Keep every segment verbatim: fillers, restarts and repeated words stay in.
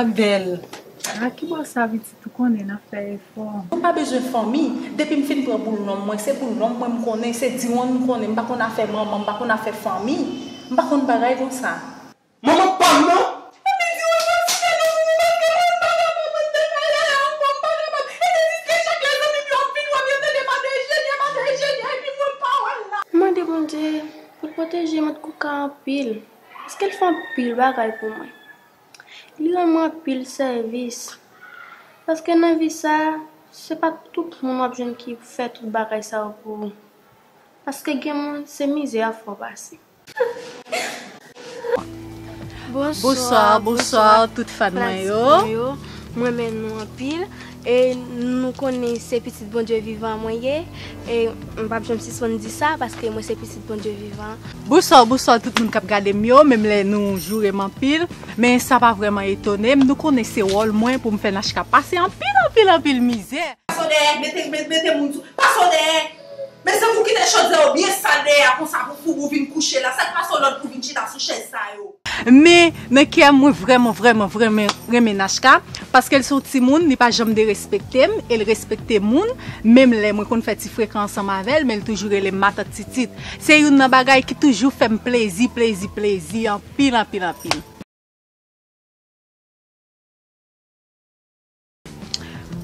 Bèl. A ki bò sa pitit ou konnen n ap fè efò. Mwen pa bezwen fanmi. Depi m fin pran boul nonm mwen, se boul nonm mwen m konnen, se diwonn m konnen, m pa konn afè manman, m pa konn afè fanmi, m pa konn bagay konsa. Manman pa m nan? Epi diwonn mwen site non pou mwen paske mwen pa kapab, mwen te pale ankò, m pa kapab. Epi diske chak lè zanmi m yo ap vin wè m, yo tande m ap enjenye, m ap enjenye, epi mwen pa wè l la. M mande Bondye pou l pwoteje m kont kouka anpil, paske l fè anpil bagay pou mwen. Li rann mwen anpil sèvis. Paske nan vi sa, se pa tout moun w ap jwenn ki fè tout bagay sa yo pou ou. Paske gen moun, se mizè y ap fè w pase. Bonswa, bonswa, tout fan mwen yo. Mwen renmen nou anpil. E nou konnen se pitit Bondye vivan mwen ye. E m p ap janm sispann di sa, paske mwen se pitit Bondye vivan. Bonswa, bonswa tout moun k ap gade m yo, menm lè nou joure m anpil, men sa pa vrèman etone m. Nou konnen se wòl mwen pou m fè Nachka pase anpil, anpil, anpil mizè. Pase w dèyè, mete, mete, mete moun sou, pase w dèyè. Men se pou w kite chodyè yo byen sal dèyè a konsa pou fouri w vin kouche la. Sa k pase w lòd pou w vin chita sou chèz sa yo? Men nan kè m, mwen vrèman, vrèman, vrèman renmen Nachka, paske l se yon timoun, li pa janm derespekte m, e l respekte moun, menm lè mwen konn fè ti frekan ansanm avè l, men l toujou rele m matant Titit. Se youn nan bagay ki toujou fè m plezi, plezi, plezi, anpil, anpil, anpil.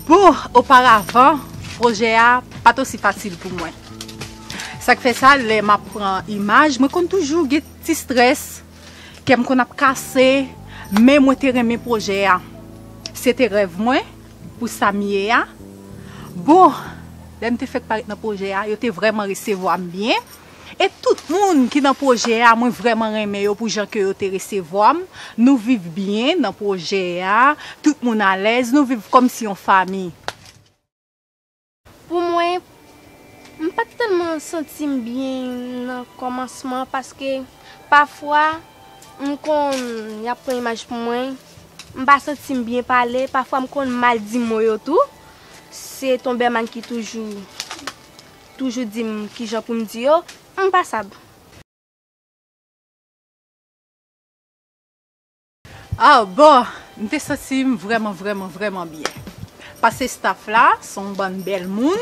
Bon, oparavan, pwojè a pa t osi fasil pou mwen. Sa k fè sa, lè m ap pran imaj, mwen konn toujou gen ti strès, kè m konn ap kase, men mwen te renmen pwojè a. Se te rèv mwen pou sa m ye a. Bon, lè m te fèk parèt nan pwojè a, yo te vrèman resevwa m byen. E tout moun ki nan pwojè a, mwen vrèman renmen yo pou jan ke yo te resevwa m. Nou viv byen nan pwojè a, tout moun alèz, nou viv kòmsi yon fanmi. Pou mwen, m pa t tèlman santi m byen nan kòmansman paske pafwa m konn y ap pran imaj pou mwen, m pa santi m byen pale, pafwa m konn mal di mo yo tou. Se Tonbèman ki toujou toujou di m kijan pou m di yo, m pasab. Ah, bon, m te santi m vrèman, vrèman, vrèman byen. Pase staff la, se yon bann bèl moun.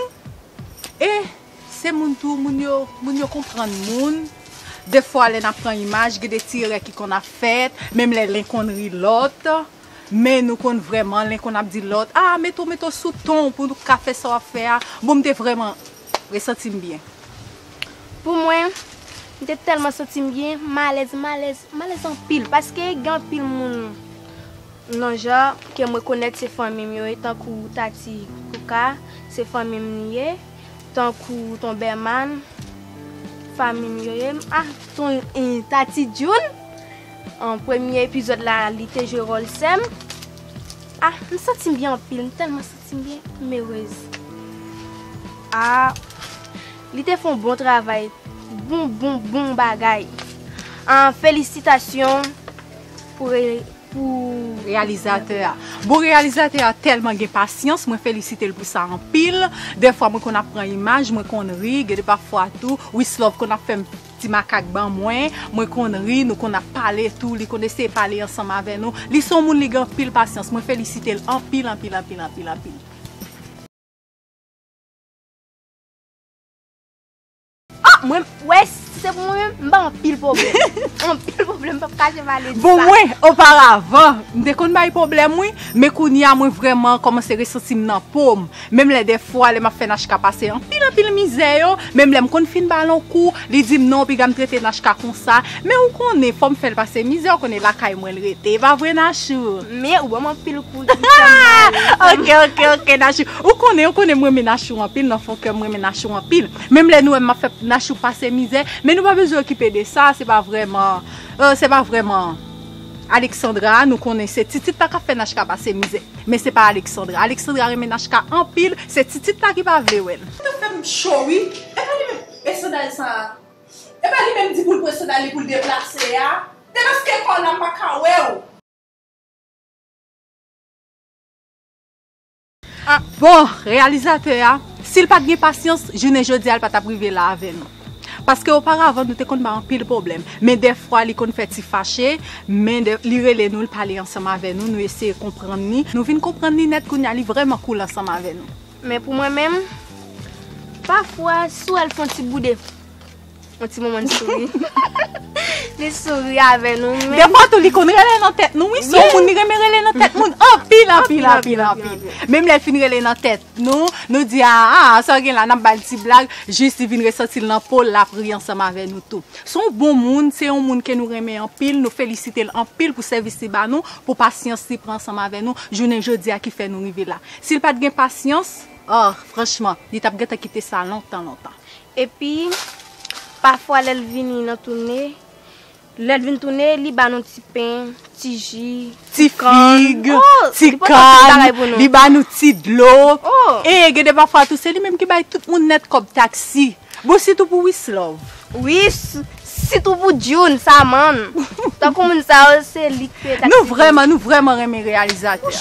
E se moun tou, moun yo, moun yo konprann moun. Defwa, lè n ap pran imaj, gen de ti erè ki konn ap fèt, menm lè len konn ri lòt. Men nou konn vrèman, len konn ap di lòt, ah, mete w, mete w sou ton w pou nou ka fè sa w ap fè a. Bon, m te vrèman resanti m byen. Pou mwen, m te tèlman santi m byen, m alèz, m alèz, m alèz anpil, paske gen anpil moun nan jan ke m rekonèt se fanmi m yo ye, tankou Tati Kouka, se fanmi m li ye, tankou Tonbèman, fanmi m yo ye. Ah, ton, eh, Tati Djoun, an premye epizòd la, li te jwe wòl sè m. Ah, m santi m byen anpil, m tèlman santi m byen, m erez. Ah, li te fè yon bon travay, bon, bon, bon bagay. Ah, felisitasyon pou re-, pou reyalizatè a. Bon, reyalizatè a tèlman gen pasyans, mwen felisite l pou sa anpil. Dèfwa mwen konn ap pran imaj, mwen konn ri, gen de pafwa tou, Wislove konn ap fè m ti makak ban mwen, mwen konn ri, nou konn ap pale tou, li konn eseye pale ansanm avè nou. Li se yon moun, li gen anpil pasyans, mwen felisite l anpil, anpil, anpil, anpil, anpil. Ah, mwen, wè, si se pou mwen menm, m ba anpil pwoblèm. Anpil pwoblèm, m p ap kache pale di sa. Bon, mwen, oparavan, m te konn bay pwoblèm, wi, men kounye a, mwen vrèman kòmanse resanti m nan po m. Menm lè dèfwa, lè m ap fè Nachka pase anpil, anpil mizè yo, menm lè m konn fin ba l yon kou, li di m non, piga m trete Nachka konsa. Men ou konnen, fò m fè l pase mizè, ou konnen lakay mwen l rete. E pa vre, Nachou? Men ou ban m anpil kou. Ok, ok, ok, Nachou. Ou konnen, ou konnen mwen renmen Nachou anpil, nan fon kè m renmen Nachou anpil. Menm lè nou wè m ap fè Nachou pase mizè, men nou pa bezwen okipe de sa, se pa vrèman, euh, se pa vrèman Alexandra, nou konnen se Titit la k ap fè Nachka pase mizè. Men se pa Alexandra. Alexandra renmen Nachka anpil, se Titit la ki pa vle wè l. Sa fè m cho, wi. E pa li menm, e sandal sa a. E pa li menm di pou l pran sandal li pou l deplase a. Depaske kò w la, m pa ka wè w. Ah, bon, reyalizatè a, si l pa t gen pasyans, jounen jodi a, l pa t ap rive la avè nou. Paske oparavan nou te konn bay anpil pwoblèm, men dèfwa li konn fè ti fache, men de, li rele nou, li pale ansanm avè nou, nou eseye konprann li. Nou vin konprann li nèt kounye a, li vrèman cool ansanm avè nou. Men pou mwen menm, pafwa, si w wè l fè yon ti boude, yon ti moman li souri. Li souri avè nou, men Defwa tou li konn rele nan tèt nou, wi. Se yon moun li renmen rele nan tèt moun. Anpil, anpil, anpil, anpil. Menm lè l fin rele nan tèt nou, nou di, a, a, sa gen la, n ap ba l ti blag, jis li vin resanti l nan po l, l ap ri ansanm avè nou tou. Se yon bon moun, se yon moun ke nou renmen anpil, nou felisite l anpil pou sèvis li ba nou, pou pasyans li pran ansanm avè nou, jounen jodi a ki fè nou rive la. Si l pa t gen pasyans, oh, franchman, li t ap gentan kite sa lontan, lontan. Epi, pafwa lè l vini nan toune, lè l vin toune, li ba nou ti pen, ti ji, Ti kann. Fig, Oh, ti li pote tout bagay kann, pou nou. Li ba nou ti dlo. Oh. E gen de pafwa tou, se li menm ki bay tout moun nèt kòb taksi. Bon, sitou pou Wislove. Wi, s- sitou pou June, Saman. Tankou moun sa yo, se li ki peye taksi. Nou vrèman, nou vrèman renmen reyalizatè.